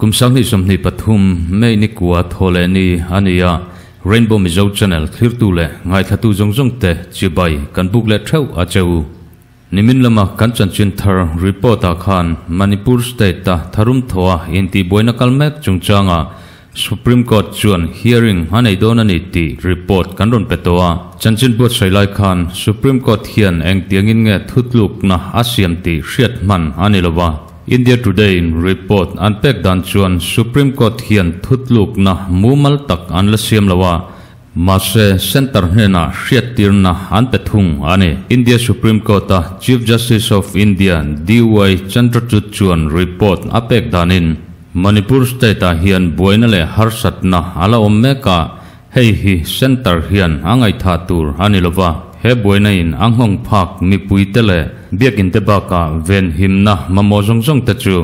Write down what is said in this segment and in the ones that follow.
Kum 2023 May ni kua thawhleh ni a ni a, Rainbow Mizo Channel thlirtu leh ngaithlatu zawng zawng te chibai kan buk leh theuh a che u. Nimin lama kan chanchin thar report ah khan Manipur state a tharum thaw a intihbuaina kal mek chungchanga Supreme Court chuan hearing a nei dawn a ni tih report kan rawn pe tawh a. Chanchin buatsaih lai khan Supreme Court hian engtiangin nge thutlukna a siam tih hriat hman a ni lo va. India Today in report an pek dan chuan Supreme Court hian thutlukna mumal tak an la siam lo a, mahse Centre hnenah hriattirna an pe thung a ni. India Supreme Court-a Chief Justice of India DY Chandrachud chuan report a pek danin, Manipur state-ah hian buaina leh harsatna a la awm mek a, hei hi Centre hian a ngaihthah tur a ni lova, he buaina in a nghawng phak mipuite leh biakinn te bakah venhimna mamawh zawng zawng te chu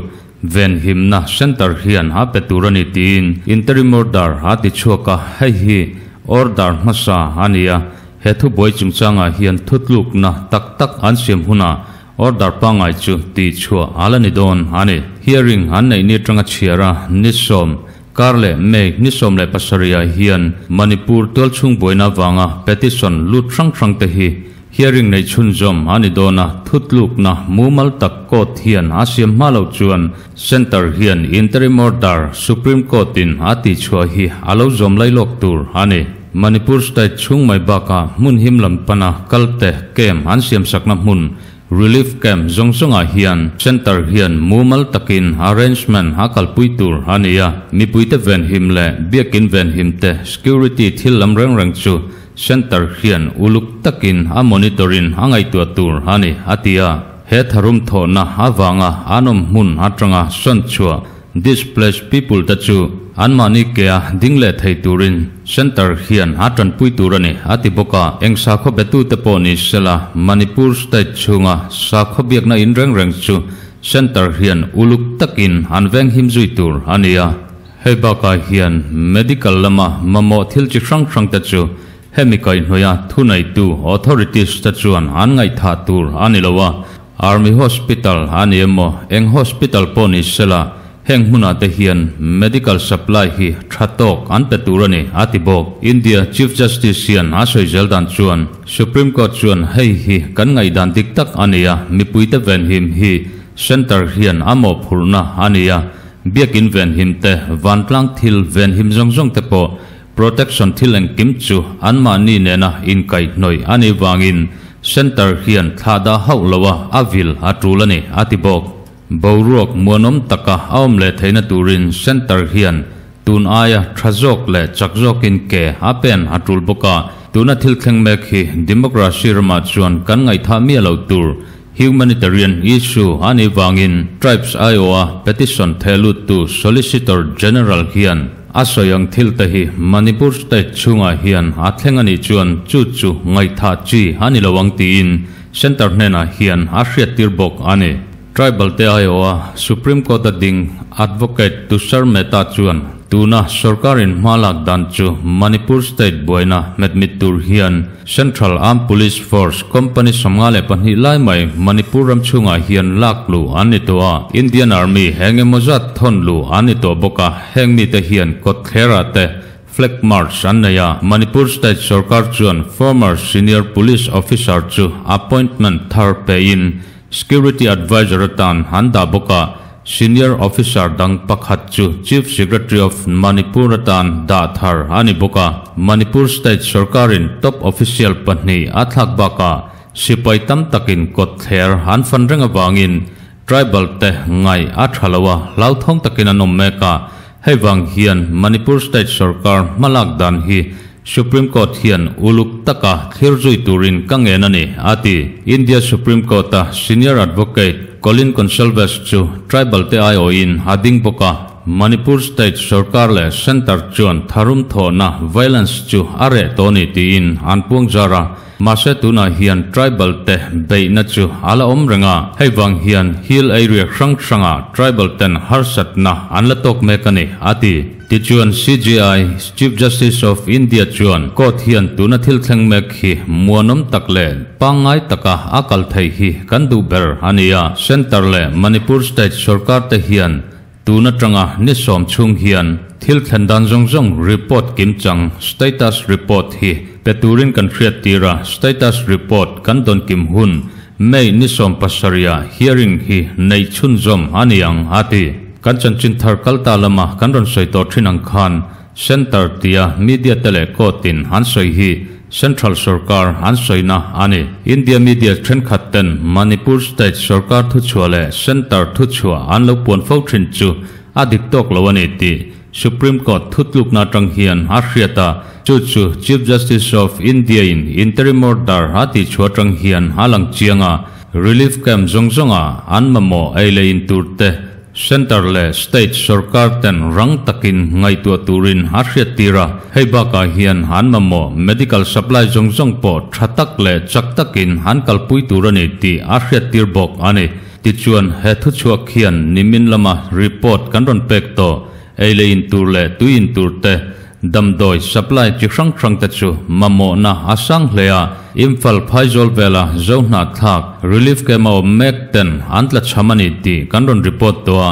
venhimna Centre hian a pe tur a ni tiin interim order a ti chhuak a, hei hi order hmasa a ni a, he thubuai chungchangah hian thutlukna tak tak an siam hunah Order pangngai chu tih chhuah a la ni dawn a ni. Hearing an neih ni atanga chhiar a, ni sawm, kar leh May ni 17 ah hian Manipur tualchhung buaina avanga petition lut hrang hrang te hi hearing nei chhunzawm a ni dawn a, thutlukna mumal tak court hian a siam hma loh chuan Centre hian interim order Supreme Court in a tih chhuah hi a lo zawm lai lawk tur a ni. Manipur state chhung mai bakah hmun him lam pana kalte camp an siamsakna hmun Relief Camp zawng zawngah hian Centre hian mumal takin arrangement a kalpui tur a ni a, mipuite venhim leh biakin venhimte security thil lam reng reng chu Centre hian uluk takin a monitoring a ngaihtuah tur a ni, a ti a. He tharum thawhna avanga an awm hmun atanga sawn chhuah Displaced people te chu anmahni kea ding leh thei turin Centre hian a tanpui tur a ni, a ti bawk a. Eng sakhaw betute pawh ni sela Manipur state chhunga sakhaw biakna in reng reng chu Centre hian uluk takin an venghim zui tur a ni a. Hei bakah hian medical lama mamawh thil chi hrang hrang te chu hemi kaihhnawih a thuneitu authorities te chuan an ngaihthah tur a ni lo a. Army Hospital a ni emaw, eng hospital pawh ni sela, heng hmunah te hian medical supply hi tha tawk an pe tur a ni, a ti bawk. India Chief Justice hian a sawi zel dan chuan, Supreme Court chuan hei hi kan ngaihdan dik tak a ni a, mipuite venhim hi Centre hian a mawhphurhna a ni a, biakin venhim te, vantlang thil venhim zawng zawng te pawh Protection thil engkim chu anmahni nena inkaihhnawih a nih vangin Centre hian thlah dah hauh lo a, a vil a tul a ni, a ti bawk. Boruak muanawm taka a awm leh theihna turin Centre hian tun aia tha zawk leh chak zawkin ke a pen a tul bawk a, tuna thil thleng mek hi democracy ramah chuan kan ngaihthah miah loh tur humanitarian issue a nih vangin Tribes aiawha petition thehluttu Solicitor General hian A sawi ang thil te hi Manipur state chhungah hian a thleng a nih chuan chu chu ngaihthah chi a ni lo ang tiin Centre hnenah hian a hriattir bawk a ni. Tribal te aiawha Supreme Court a ding Advocate Tushar Mehta chuan tuna sorkarin hma lak dan chu Manipur state buaina hmetmit tur hian Central Armed Police Force Company 52 lai mai Manipur ram chhungah hian lak luh an ni tawh a, Indian Army eng emaw zat thawn luh an ni tawh bawk a, heng mite hian kawtthlerah te flag march an nei a, Manipur State sorkar chuan former senior police officer chu appointment thar pein Security Adviser atan an dah bawk a, Senior Officer dang pakhat chu Chief Secretary of Manipur atan dah thar a ni bawk a. Manipur State sorkarin top official pahnih a thlak bakah sipai tam takin kawtthler an fan reng avangin tribal te ngaih a tha lo a, hlauthawng takin an awm mek a. Hei vang hian Manipur State sorkar hmalak dan hi Supreme Court hian uluk taka thlir zui turin ka ngen a ni, a ti. India Supreme Court-a Senior Advocate Colin Gonsalves chu tribal te aiawhin a ding bawk a, Manipur State sorkar leh Centre chuan tharum thawhna, violence, chu a reh tawh a ni tiin an puang zar a, mahse tunah hian tribal te beihna chu a la awm reng a, hei vang hian hill area hrang hrangah tribal ten harsatna an la tawk mek a ni, a ti. Tichuan CJI, Chief Justice of India, chuan court hian tuna thil thleng mek hi muanawm tak leh pangngai taka a kal thei hi kan duh ber a ni a. Centre leh Manipur state sorkar te hian Tun atanga ni sawm chhung hian thil thlen dan zawng zawng report kimchang, status report, hi pe turin kan hriattir a, status report kan dawn kim hun May ni 17 ah hearing hi neih chhunzawm a ni ang, a ti. Kan chanchin thar kal ta lama kan rawn sawi tawh thin ang khan Centre tia media te leh court in an sawi hi Central sorkar an sawina a ni. India media thenkhat ten Manipur state sorkar thuchhuah leh Centre thuchhuah an lo puan fo thin chu a dik tawk lo a ni tih Supreme Court thutlukna atang hian a hriat a, chu chu Chief Justice of India in interim order a tihchhuah atang hian a lang chiang a, relief camp zawng zawnga an mamawh ei leh in tur te Centre leh State sorkar ten rang takin ngaihtuah turin a hriattir a, hei bakah hian an mamawh medical supply zawng zawng pawh tha tak leh chak takin an kalpui tur a ni tih a hriattir bawk a ni. Tichuan, he thuchhuak hian nimin lama report kan rawn pek tawh ei leh in tur leh tui in tur te, Damdawi supply chi hrang hrang te chu mamawhna a sang hle a, Imphal phaizawl vela zo hnahthlak relief camp a awm mek ten an tla chham a ni tih kan rawn report tawh a,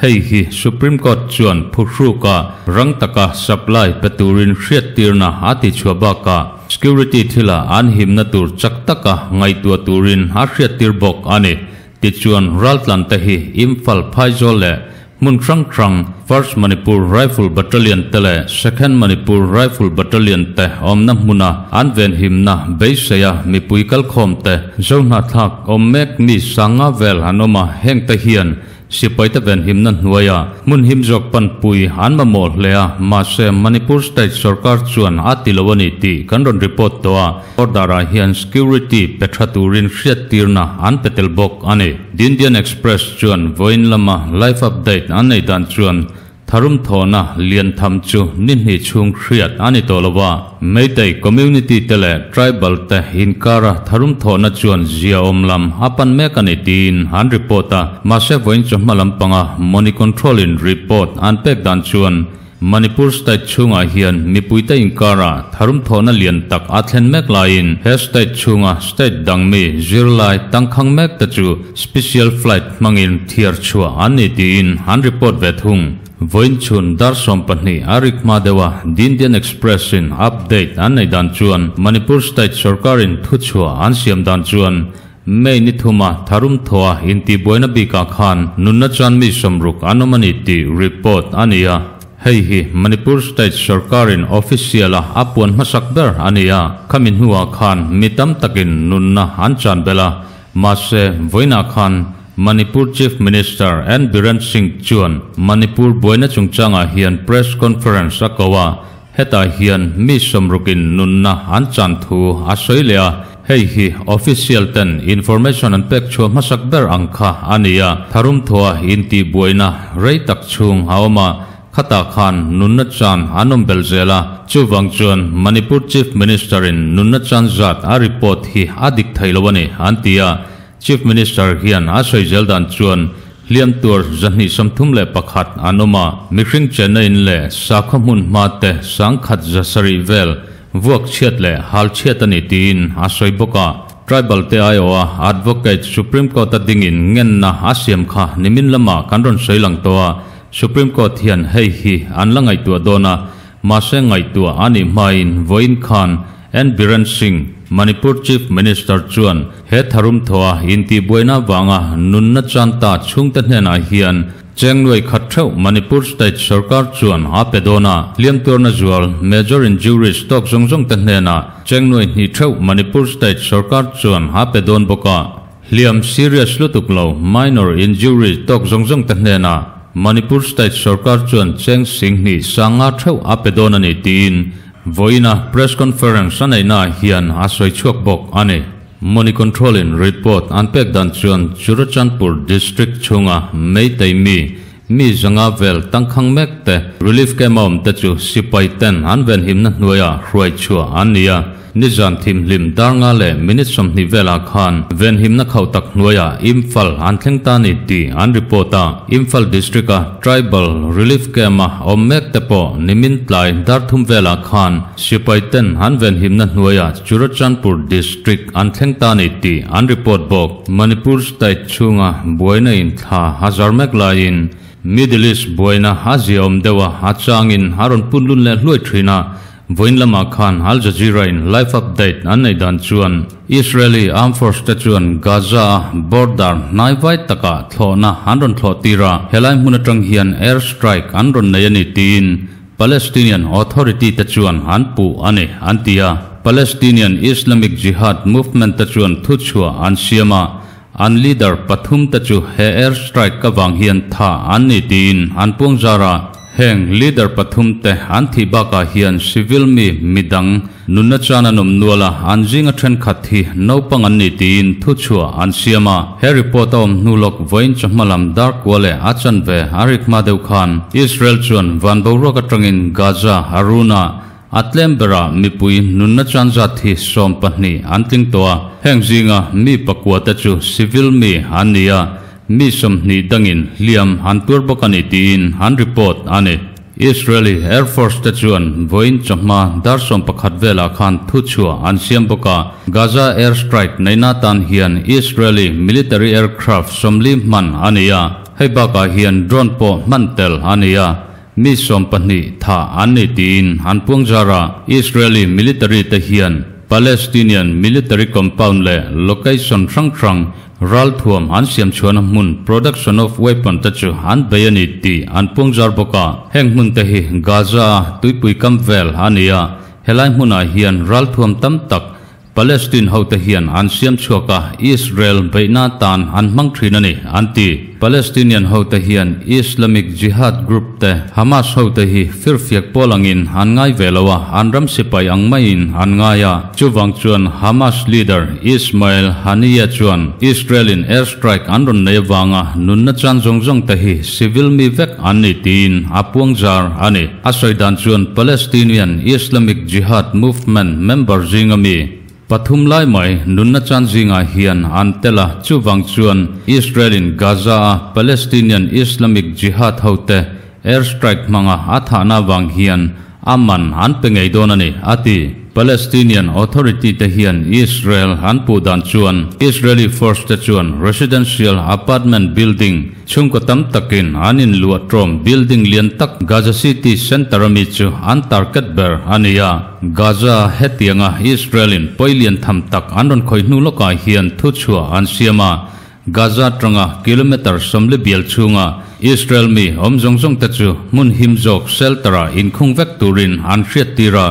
hei hi Supreme Court chuan phuhruka rang taka supply pe turin hriattirna a tichhuah bakah security thila an himna tur chak taka ngaihtuah turin a hriattir bawk a ni. Tichuan, raltlante hi Imphal phaizawl leh hmun hrang hrang First Manipur Rifle Battalion te leh Second Manipur Rifle Battalion te awmna hmuna an venhimna beiseia mipui kalkhawm te zohnahthlak awm mek mi sanga vel an awm a, hengte hian Sipaite venhimna hnuaia hmun him zawk panpui an mamawh hle a, mahse Manipur State sorkar chuan a ti lo a ni tih kan rawn report tawh a, order-ah hian security pe tha turin hriattirna an pe tel bawk a ni. The Indian Express chuan vawiin lama live update an nei dan chuan Tharum thawhna lian tham chu ni hnih chhung hriat a ni tawh lo a, Meitei community te leh tribal te inkara tharum thawhna chuan zia awm lam a pan mek a ni tiin an report a, mahse vawiin chawhma lampanga Money Control in report an pek dan chuan Manipur state chhungah hian mipuite inkara tharum thawhna lian tak a thlen mek laiin he state chhunga state dang mi zirlai tangkhang mek te chu Special flight hmangin thiar chhuah an ni tiin an report ve thung. Vawiin chhun dar 12 a rik hma deuh a, The Indian Express in update an nei dan chuan Manipur state sorkarin thuchhuah an siam dan chuan May ni thuma tharum thawha intihbuaina bikah khan nunna chuan mi 60 an awm a ni tih report a ni a. Hei hi Manipur state sorkarin official a a puan hmasak ber a ni a, khami hnuah khan mi tam takin nunna an chan belh a, Mahse, vawiinah khan Manipur Chief Minister N Biren Singh chuan Manipur buaina chungchangah hian press conference a ko a, hetah hian mi 60 in nunna an chan thu a sawi leh a, hei hi official ten information an pek chhuah hmasak ber ang kha a ni a, tharum thawha intihbuaina rei tak chhung a awm a, Khatah khan nunna chan an awm belh zel a, chuvang chuan Manipur Chief Minister in nunna chan zat a report hi a dik thei lo a ni, an ti a. Chief Minister hian a sawi zel dan chuan hliam tur 231 an awm a, mihring chenna in leh sakhaw hmun hma te 1700 vel vuak chhiat leh hal chhiat a ni tiin a sawi bawk a. Tribal te aiawha Advocate Supreme Court a dingin ngenna a siam kha nimin lamah kan rawn sawi lang tawh a, Supreme Court hian hei hi an la ngaihtuah dawn a, mahse ngaihtuah a nih hmain vawiin khan N Biren Singh, Manipur Chief Minister chuan he tharum thawha intihbuaina vanga nunna chan ta chhungte hnenah hian cheng nuai khat theuh Manipur State sorkar chuan a pe dawn a, hliam tuarna zual Major Injuries tawk zawng zawngte hnenah cheng nuai hnih theuh Manipur State sorkar chuan a pe dawn bawk a. Hliam serious lutuk lo, minor injury, tawk zawng zawng te hnenah Manipur State sorkar chuan cheng 2000 theuh a pe dawn a ni tiin vawiina press conference a neihnaah hian a sawi chhuak bawk a ni. Money Control in report an pek dan chuan Churachandpur District chhunga Meitei mi mi 500 vel tangkhang mek te relief camp a awm te chu sipai ten an venhimna hnuaiah hruai chhuah an ni a. Nizan thimhlim dar nga leh minute 20 velah khan venhimna khauh tak hnuaiah Imphal an thleng ta a ni tih an report a. Imphal District-a Tribal Relief Camp-a awm mek te pawh nimin tlai dar thum velah khan sipai ten an venhimna hnuaiah Churachandpur District an thleng ta a ni tih an report bawk. Manipur State chhunga buaina inthla a zar mek laiin Middle East buaina a ziaawm deuh a, a changin a rawn pun lun leh hluai thin a. Vawiin lamah khan Al Jazeera in live update an neih dan chuan Israeli Armed Force te chuan Gaza a border hnai vai takah thlawhna an rawn thlawh tir a, helai hmun atang hian air strike an rawn nei a ni tiin Palestinian Authority te chuan an puh a ni an ti a. Palestinian Islamic Jihad Movement te chuan thuchhuah an siam a, an leader pathum te chu he air strike avang hian tha an ni tiin an puang zar a. Heng leader pathum te an thih bakah hian civil mi midang nunna chan an awm nual a, an zinga thenkhat hi naupang an ni tiin thuchhuah an siam a. He report a awm hnu lawk vawiin chawhma lam dar kua leh a chanve a rik hma deuh khan Israel chuan van boruak atangin Gaza a run a, A tlem berah mipui nunna chan zat hi 12 an tling tawh a, heng zinga mi pakua te chu civil mi an ni a, mi 20 dangin hliam an tuar bawk a ni tiin an report a ni. Israeli Air Force te chuan vawiin chawhma dar 11 velah khan thuchhuah an siam bawk a, Gaza air strike neihna atan hian Israeli military aircraft 40 hman a ni a, hei bakah hian drone pawh hman tel a ni a, Mi 12 tha an ni tiin an puang zar a, Israeli military te hian Palestinian military compound leh location hrang hrang ralthuam an siam chhuahna hmun production of weapon te chu an bei a ni tih an puang zar bawk a. Heng hmun te hi Gaza a tuipui kam vel a ni a, helai hmunah hian ralthuam tam tak Palestine hote hian an siam chhuak a, Israel beihna tan an hmang thin a ni, an ti. Palestinian hote hian Islamic Jihad group te, Hamas hote hi firfiak pawl angin an ngai ve lo a, an ram sipai ang maiin an ngai a. Chuvang chuan Hamas leader Ismail Haniyeh chuan Israel-in airstrike an rawn nei avanga nunna chan zawng zawng te hi civil mi vek an ni tiin a puang zar a ni. A sawi dan chuan Palestinian Islamic Jihad Movement member zinga mi pathum lai mai nunna chan zingah hian an tel a, chuvang chuan Israel-in Gaza-a Palestinian Islamic Jihad hote airstrike hmanga a thahna avang hian a man an pe ngei dawn a ni, a ti. Palestinian Authority te hian Israel an puh dan chuan Israeli force te chuan residential apartment building Chhungkaw tam takin an inluah tawm building lian tak Gaza City centre ami chu an target ber a ni a. Gaza hetianga Israel-in pawi lian tham tak an rawn khawih hnu lawkah hian thuchhuah an siam a. Gaza atanga kilometre 40 bial chhunga Israel mi awm zawng zawng te chu hmun him zawk shelter-ah inkhung vek turin an hriattir a.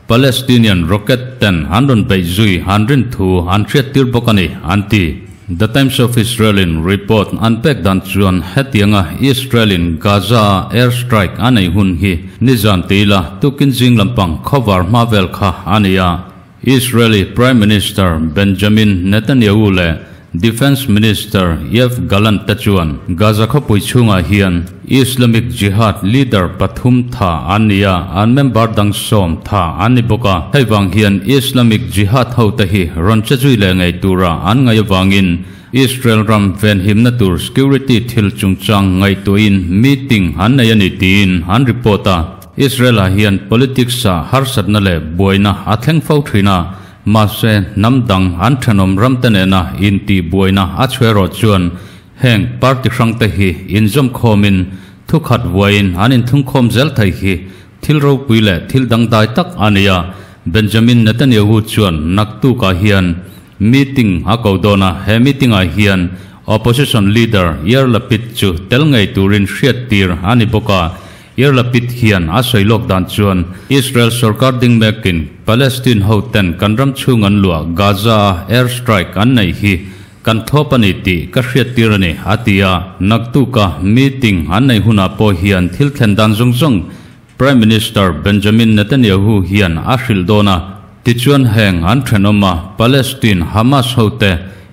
Palestinian rocket ten an rawn beih zui an rin thu an hriattir bawk a ni, an ti. The Times of Israel-in report an pek dan chuan hetianga Israel-in Gaza-a air strike a nei hun hi nizan ti ila tukin zing lampang khawvar hma vel kha a ni a. Israeli Prime Minister Benjamin Netanyahu leh Defence Minister Yoav Gallant te chuan Gaza khawpui chhungah hian Islamic Jihad leader pathum tha an ni a, an member dang 10 tha an ni bawk a. Hei vang hian Islamic Jihad hote hi rawn che zui leh ngei tura an ngaih avangin Israel ram venhimna tur security thil chungchang ngaihtuahin meeting an nei a ni tiin an report a. Israel-ah hian politics-ah harsatna leh buaina a thleng fo thin a, mahse hnam dang an thenawm ramte nena intihbuaina a chhuah erawh chuan Heng party hrangte hi inzawm khawmin thukhat vuaiin an inthungkhawm zel thei hi thil ropui leh thil dangdai tak a ni a. Benjamin Netanyahu chuan naktukah hian meeting a ko dawn a, he meeting-ah hian opposition leader Yair Lapid chu tel ngei turin hriattir a ni bawk a. Yair Lapid hian a sawi lawk dan chuan Israel sorkar ding mekin Palestine hoten kan ram chhung an luah Gaza-a air strike an neih hi Kan thawp a ni tih ka hriattir a ni, a ti a. Naktuka meeting an nei hunah pawh hian thil thlen dan zawng zawng Prime Minister Benjamin Netanyahu hian a hrilh dawn a. Tichuan heng an thenawm a, Palestine Hamas hote,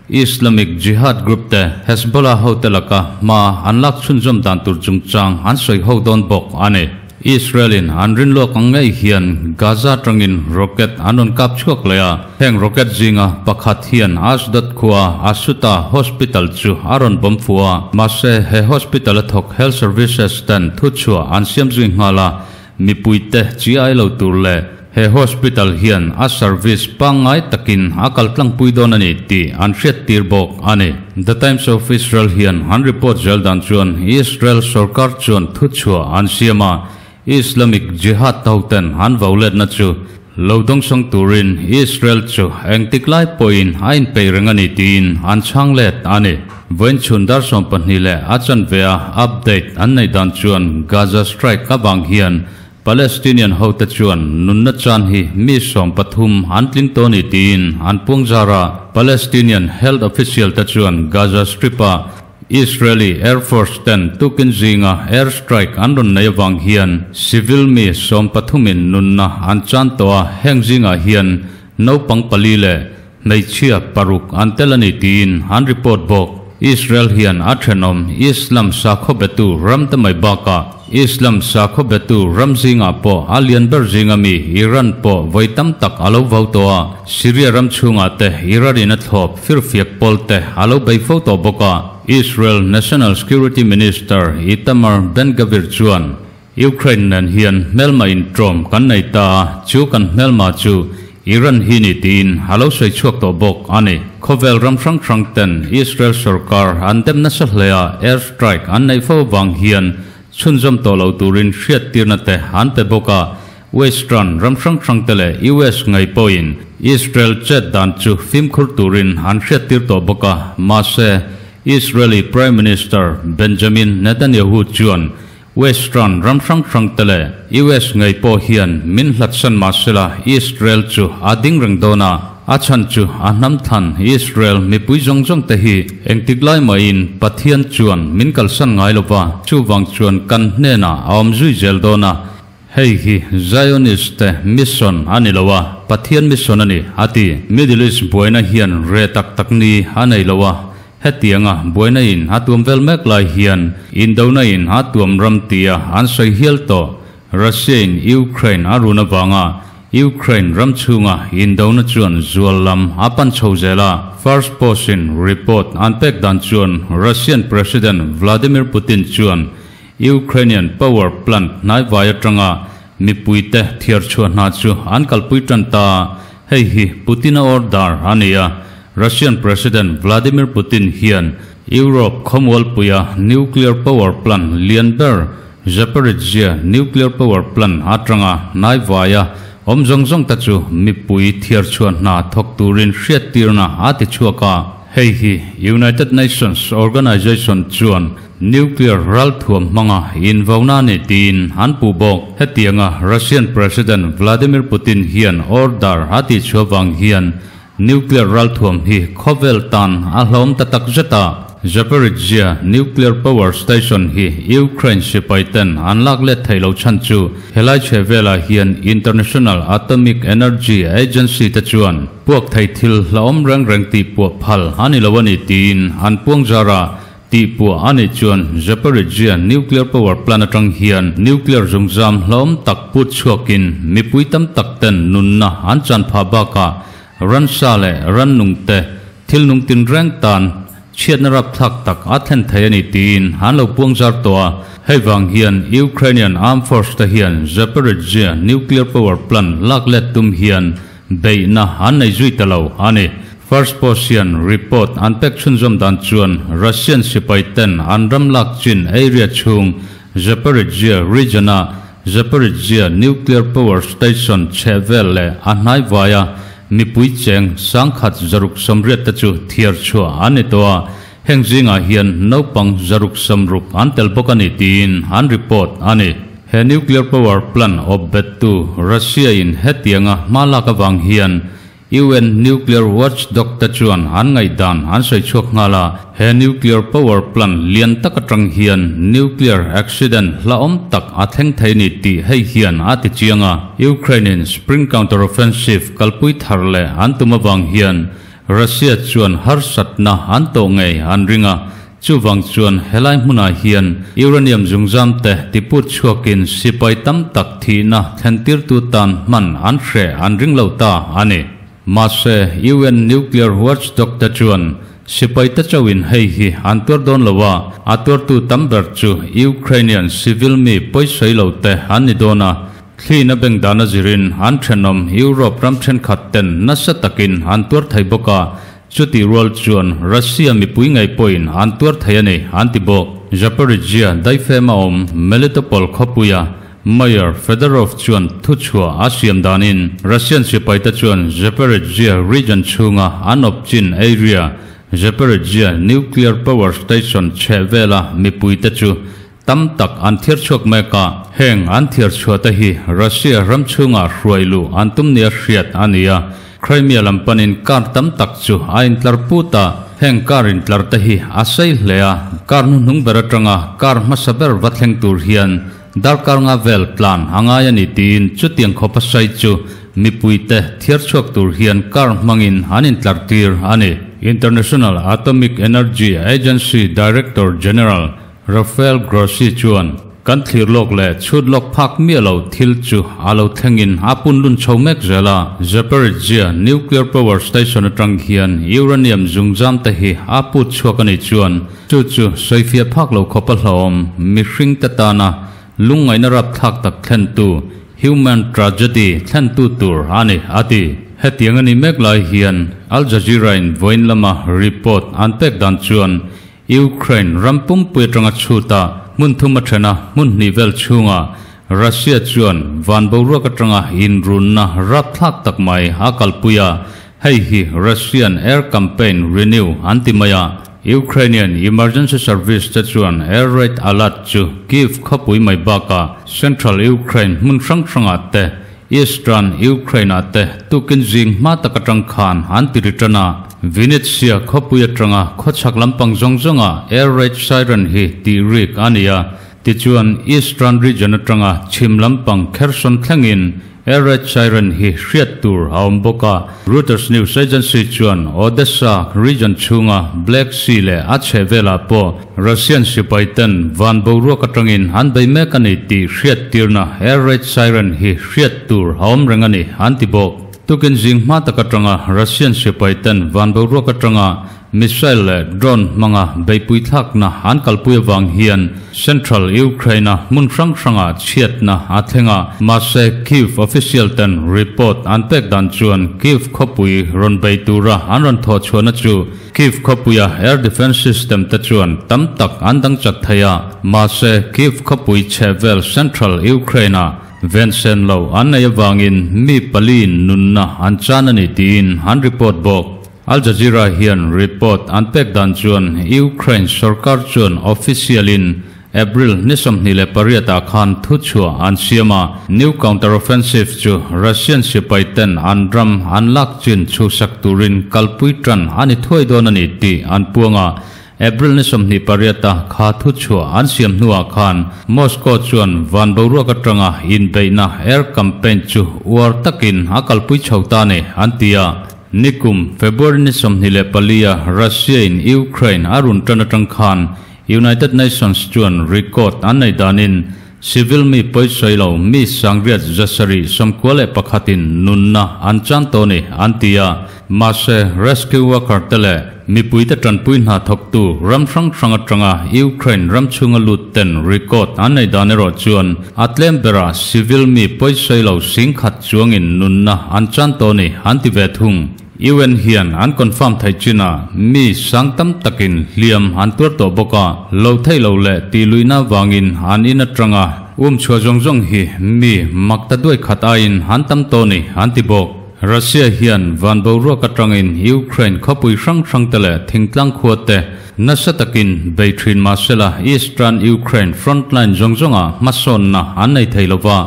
Islamic Jihad group te, Hezbollah hote laka hma an lak chhunzawm dan tur chungchang an sawi ho dawn bawk a ni. Israel-in an rin lawk ang ngei hian Gaza atangin rocket an rawn kap chhuak leh a, heng rocket zinga pakhat hian Ashdod khua Assuta Hospital chu a rawn bawm fuh a, mahse he hospital a thawk health services ten thuchhuah an siam zui nghal a, mipuite chi ai lo tur leh he hospital hian a service pangngai takin a kal tlangpui dawn a ni tih an hriattir bawk a ni. The Times of Israel hian an report zel dan chuan Israel sorkar chuan thuchhuah an siam a, Islamic Jihad hoten an vo letna chu lo dawngsawng turin Israel chu engtik lai pawhin a inpeih reng a ni tiin an chhang let a ni. Vawiin chhun dar 12 leh a chanve a update an neih dan chuan Gaza strike avang hian Palestinian hote chuan nunna chan hi mi 13 an tling tawh a ni tiin an puang zar a. Palestinian health official te chuan Gaza Strip a Israeli Air Force ten tukin zinga air strike an rawn nei avang hian civil mi 13 in nunna an chan tawh a, heng zingah hian naupang pali leh hmeichhia paruk an tel a ni tiin an report bawk. Israel hian a thenawm Islam sakhaw betu ram te mai bakah Islam sakhaw betu ram zingah pawh a lian ber zinga mi Iran pawh vawi tam tak a lo vau tawh a, Syria ram chhungah te Iran in a thlawp firfiak pawl te a lo bei fo tawh bawk a. Israel National Security Minister Itamar Ben-Gvir chuan Ukraine nen hian hmelma intawm kan nei ta a, chu kan hmelma chu Iran hi ni tiin a lo sawi chhuak tawh bawk a ni. Khawvel ram hrang hrang ten Israel sorkar an dem nasa hle a, air strike an neih fo avang hian chhunzawm tawh lo turin hriattirna te an pe bawk a, Western ram hrang hrang te leh US ngei pawhin Israel chet dan chu fimkhur turin an hriattir tawh bawk a, mahse Israeli Prime Minister Benjamin Netanyahu chuan Western ram hrang hrang te leh US ngei pawh hian min hlatsan mahsela Israel chu a ding reng dawn a, a chhan chu a hnam than Israel mipui zawng zawng te hi engtik lai mahin Pathian chuan min kalsan ngai lova, chuvang chuan kan hnenah a awm zui zel dawn a, hei hi Zionist te mission a ni lo a, Pathian mission a ni, a ti. Middle East buaina hian re tak tak ni a nei lo a, Hetianga buaina in a tuam vel mek lai hian Indona in a tuam ram tia an sawi hial tawh. Russia in Ukraine a run avanga Ukraine ram chhunga Indona chuan zual lam a pan chho zel a. First Post in report an pek dan chuan Russian President Vladimir Putin chuan Ukrainian power plant hnaivai atanga mipuite thiar chhuah hna chu an kalpui tan ta. Hei hi Putin-a order a ni a, Russian President Vladimir Putin hian Europe khawmualpuia nuclear power plant lian ber Zaporizhzhia nuclear power plant atanga hnaivaia awm zawng zawng te chu mipui thiar chhuah hna thawk turin hriattirna a ti chhuak a. Hei hi United Nations Organization chuan nuclear ralthuam hmanga invauna a ni tiin an puh bawk. Hetianga Russian President Vladimir Putin hian order a tihchhuah vang hian Nuclear ralthuam hi khawvel tan a hlawm ta tak zet a. Zaporizhzhia nuclear power station hi Ukraine sipai ten an lak let thei lo chhan chu helai chhe velah hian International Atomic Energy Agency te chuan puak thei thil hlauhawm reng reng tih puah phal a ni lo a ni tiin an puang zar a. Tih puah a nih chuan Zaporizhzhia nuclear power plant atang hian nuclear zungzam hlauhawm tak put chhuakin mipui tam tak ten nunna an chan phah bakah ransa leh rannung te thil nung tinreng tan chhiatna rapthlak tak a thlen thei a ni tiin an lo puang zar tawh a. Hei vang hian Ukrainian Armed Force te hian Zaporizhzhia nuclear power plant lak let tum hian beihna an nei zui ta lo a ni. First Post hian report an pek chhunzawm dan chuan Russian sipai ten an ram lak chin area chhung Zaporizhzhia region-a Zaporizhzhia nuclear power station chheh vel leh a hnai vaia mipui cheng 1680 te chu thiar chhuah an ni tawh a, heng zingah hian naupang 160 an tel bawk a ni tiin an report a ni. He nuclear power plant awp bettu Russia-in hetianga hma lak avang hian UN nuclear watchdog te chuan an ngaihdan an sawi chhuak nghal a, he nuclear power plant lian tak atang hian nuclear accident hlauhawm tak a thleng thei ni tih hei hian a ti chiang a. Ukraine-in spring counteroffensive kalpui thar leh an tum avang hian Russia chuan harsatna an tawh ngei an ring a. Chuvang chuan helai hmunah hian uranium zungzam te tiput chhuakin sipai tam tak thihna thlentirtu tan hman an hreh an ring lo ta a ni. Mahse, UN nuclear watchdog te chuan sipai te chauhin hei hi an tuar dawn lo a, a tuartu tam ber chu Ukrainian civil mi pawisawi lo te an ni dawn a, Thli na beng dana zirin an thenawm Europe ram thenkhat ten nasa takin an tuar thei bawk a, chutih rual chuan Russia mipui ngei pawhin an tuar thei a ni, an ti bawk. Zaporizhzhia daifema awm Melitopol khawpuia Mayor Fedorov chuan thuchhuah a siam danin Russian sipaite chuan Zaporizhzhia region chhunga an awp chin area Zaporizhzhia nuclear power station chheh vela mipuite chu Tam tak an thiar chhuak mek a, heng an thiar chhuah te hi Russia ram chhungah hruai luh an tum nia hriat a ni a. Crimea lam panin car tam tak chu a intlar put a, heng car intlar te hi a sei hle a, car hnuhnung ber atanga car hmasa ber va thleng tur hian darkar nga vel tlan a ngai a ni tiin chutiang khawpa sai chu mipuite thiar chhuak tur hian car hmangin an intlar tir a ni. International Atomic Energy Agency Director General Rafael Grossi chuan, Kan thlir lawk leh chhut lawk phak miah lo thil chu a lo thlengin a pun lun chho mek zel a. Zaporizhzhia nuclear power station atang hian uranium zungzam te hi a put chhuak a nih chuan chu chu sawifiah phak lo khawp a hlauhawm mihring te tana lungngaihna rapthlak tak thlentu human tragedy thlentu tur a ni, a ti. Hetiang a nih mek lai hian Al Jazeera-in vawiin lama report an pek dan chuan Ukraine ram pumpui atanga chhuta hmun thum a then a, hmun hnih vel chhungah Russia chuan van boruak atanga inrunna rapthlak tak mai a kalpui a, hei hi Russian air campaign renew an ti mai a. Ukrainian emergency service te chuan air raid alert chu Kyiv khawpui mai bakah central Ukraine hmun hrang hrangah te Eastern Ukraine-ah te tukin zing hma tak atang khan an ti ri tan a. Vinnytsia khawpui atanga khawchhak lampang zawng zawngah air raid siren hi tih rik a ni a. Tichuan, Eastern region atanga chhim lampang Kherson thlengin air raid siren hi hriat tur a awm bawk a. Reuters news agency chuan Odessa region chhunga Black Sea leh a chhehvelah pawh Russian sipai ten van boruak atangin an bei mek a ni tih hriattirna air raid siren hi hriat tur a awm reng a ni, an ti bawk. Tukin zing hma tak atanga Russian sipai ten van boruak atanga missile leh drone hmanga beipui thlakna an kalpui avang hian central Ukraine-a hmun hrang hrangah chhiatna a thleng a, mahse Kyiv official ten report an pek dan chuan Kyiv khawpui rawn bei tura an rawn thawh chhuahna chu Kyiv khawpuia air defence system te chuan tam tak an dang chat thei a, mahse Kyiv khawpui chhehvel central Ukraine-ah vensen lo an nei avangin mi paliin nunna an chan a ni tiin an report bawk. Al Jazeera hian report an pek dan chuan Ukraine sorkar chuan official-in April ni 28 ah khan thuchhuah an siam a, new counter-offensive chu Russian sipai ten an ram an lak chin chhuhsak turin kalpui tan a ni thuai dawn a ni tih an puang a. April ni 28 a kha thuchhuah an siam hnuah khan Moscow chuan van boruak atanga inbeihna air campaign chu uar takin a kalpui chho ta a ni, an ti a. Nikum February ni 24 a Russia in Ukraine a run tan atang khan United Nations chuan record an nei danin civil mi pawisawi lo mi sangriat 791 in nunna an chan tawh a ni an ti a. Mahse, rescue worker te leh mipuite tanpui hna thawktu ram hrang hrang atanga Ukraine ram chhunga lut ten record an nei dan erawh chuan a tlem berah civil mi pawisawi lo singkhat chuangin nunna an chan tawh a ni an ti ve thung. UN hian an confirm theih chinah mi sang tam takin hliam an tuar tawh bawk a, lo theih lo leh tih luihna vangin an in atanga um chhuah zawng zawng hi mi mak ta duai khat aiin an tam tawh a ni an ti bawk. Russia hian van boruak atangin Ukraine khawpui hrang hrang te leh thingtlang khua te nasa takin bei thin mahsela Eastern Ukraine frontline zawng zawngah hmasawnna an nei thei lova.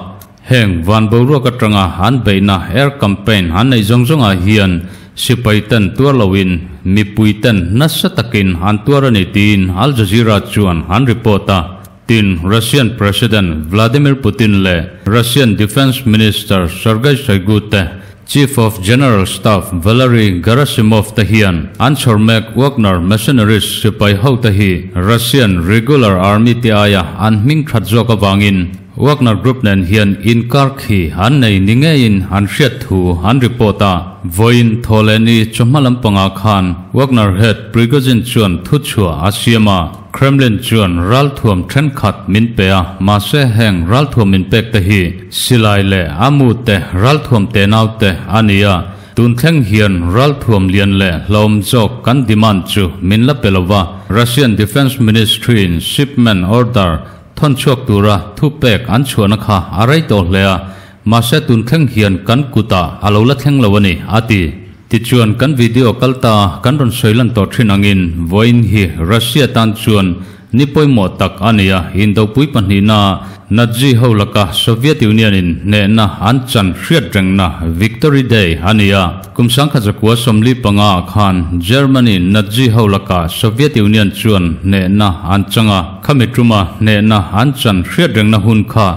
Heng van boruak atanga an beihna air campaign an neih zawng zawngah hian sipai ten tuar loin mipui ten nasa takin an tuar a ni tiin Al Jazeera chuan an report a. Tin, Russian President Vladimir Putin leh Russian Defence Minister Sergei Shoigu te. Chief of General Staff Valery Gerasimov te hian an chhawr mek Wagner mercenaries sipai hote hi Russian regular army te aia an hming that zawk avangin Wagner Group nen hian inkar khi an nei ni ngeiin an hriat thu an report a. Vawiin Thawhlehni chawhma lampangah khan Wagner head Prigozhin chuan thuchhuah a siam a. Kremlin chuan ralthuam thenkhat min pe a, mahse heng ralthuam min pek te hi silai leh a mu te, ralthuam tenau te a ni a. Tun thleng hian ralthuam lian leh hlawm zawk kan demand chu min la pe lo va, Russian Defence Ministry-in shipment order thawn chhuak tura thupek an chhuahna kha a rei tawh hle a, mahse tun thleng hian kan kutah a lo la thleng lo a ni, a ti. Tichuan kan video kal ta kan rawn sawi lan tawh thin angin vawiin hi Russia tan chuan ni pawimawh tak a ni a, Indopui pahnihna Nazi ho laka Soviet Union in hnehna an chan hriat rengna Victory Day a ni a. Kum 1945 ah khan Germany Nazi ho laka Soviet Union chuan hnehna an chang a, khami tuma hnehna an chan hriat rengna hun kha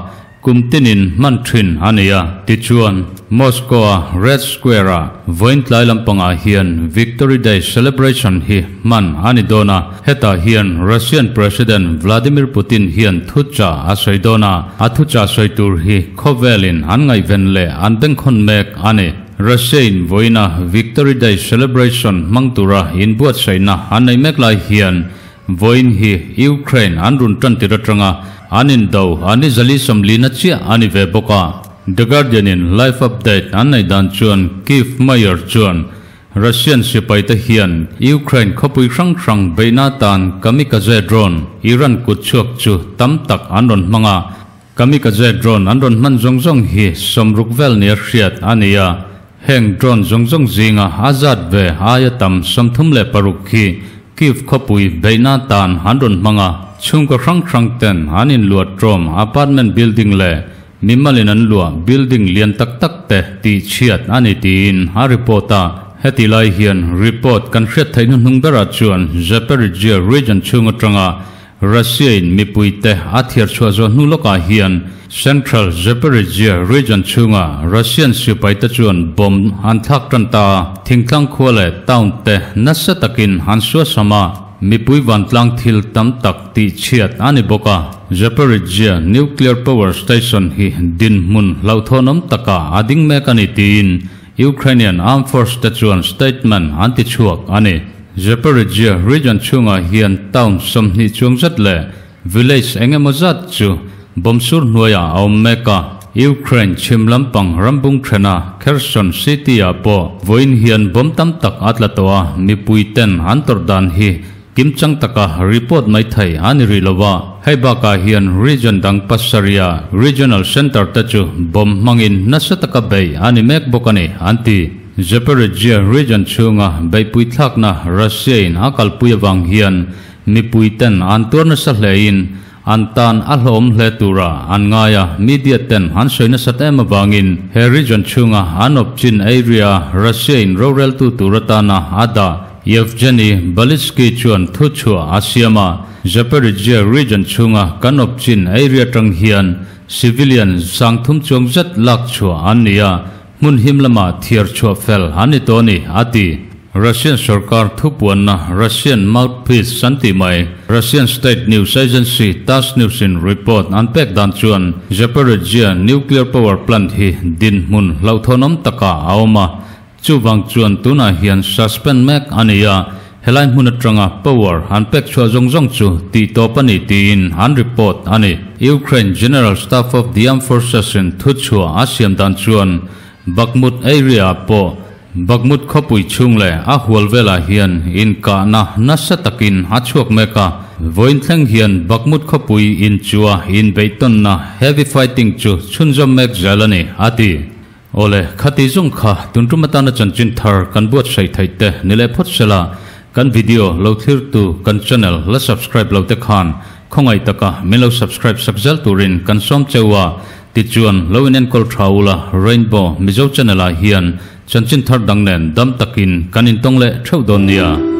kum tinin hman thin a ni a. Tichuan, Moscow-a Red Square-ah vawiin tlai lampangah hian Victory Day celebration hi hman a ni dawn a, hetah hian Russian President Vladimir Putin hian thuchah a sawi dawn a, a thuchah sawi tur hi khawvelin an ngaihven leh an bengkhawn mek a ni. Russia-in vawiina Victory Day celebration hmang tura inbuatsaihna an nei mek lai hian vawiin hi Ukraine an run tan tir atanga an indo an i zali 40 na chiah a ni ve bawk a. The Guardian-in live update an neih dan chuan Kyiv Mayor chuan Russian sipaite hian Ukraine khawpui hrang hrang beihna atan kamikaze drone Iran kut chhuak chu tam tak an rawn hmang a. Kamikaze drone an rawn hman zawng zawng hi 60 vel nia hriat a ni a, heng drone zawng zawng zinga a zat ve aia tam 36 hi Kyiv khawpui beihna tan an rawn hmang a, chhungkaw hrang hrang ten an inluah tawm apartment building leh mimalin an luah building lian tak tak te tihchhiat a ni tiin a report a. Heti lai hian report kan hriat theih hnuhnung berah chuan Zaporizhzhia region chhung atanga Russia-in mipuite a thiar chhuah zawh hnu lawkah hian Central Zaporizhzhia region chhunga Russian sipaite chuan bomb an thlak tan ta a, thingtlang khua leh town te nasa takin an suasam a, mipui vantlang thil tam tak tihchhiat a ni bawk a. Zaporizhzhia nuclear power station hi dinhmun hlauhthawnawm takah a ding mek a ni tiin Ukrainian Armed Force te chuan statement an ti chhuak a ni. Zaporizhzhia region chhungah hian town 20 chuang zat leh village eng emaw zat chu bomb sur hnuaiah a awm mek a. Ukraine chhim lampang rambung thena Kherson city-ah pawh vawiin hian bomb tam tak a tla tawh a, mipui ten an tawrh dan hi kimchang taka report mai thei a ni rih lo a. Hei bakah hian region dang pasarih-a regional centre te chu bomb hmangin nasa taka bei a ni mek bawk a ni, an ti. Zaporizhzhia region chhunga beihpui thlakna Russia-in a kalpui avang hian mipui ten an tuar nasa hlein an tan a hlawm hle tura an ngai a, media ten an sawi nasat em avangin he region chhunga an awp chin area Russia-in roreltu tur atana a dah Yevgeny Balitsky chuan thuchhuah a siam a, Zaporizhzhia region chhunga kan awp chin area tang hian civilian 3000 chuang zet lak chhuah an ni a, hmun him lamah thiar chhuah fel an ni tawh a ni, a ti. Russian sorkar thupuanna Russian mouthpiece an tih mai Russian state news agency Tass News in report an pek dan chuan Zaporizhzhia nuclear power plant hi dinhmun hlauhthawnawm takah a awm a, chuvang chuan tunah hian suspend mek a ni a, helai hmun atanga power an pek chhuah zawng zawng chu tih tawp a ni tiin an report a ni. Ukraine General Staff of the Armed Forces in thuchhuah a siam dan chuan Bakhmut area ah pawh Bakhmut khawpui chhung leh a hual velah hian inkahna nasa takin a chhuak mek a, vawiin thleng hian Bakhmut khawpui inchua inbeihtawnna heavy fighting chu chhunzawm mek zel a ni, a ti. Awle, khati zawng kha tun tum atana chanchin thar kan buatsaih theih te ni leh phawt sela, kan video lo thlirtu kan channel la subscribe lo te khan khawngaih taka min lo subscribe sak zel turin kan sawm cheu a, tichuan lo in enkawl tha ula Rainbow Mizo channel ah hian chanchin thar dang nen dam takin kan intawng leh theuh dawn nia.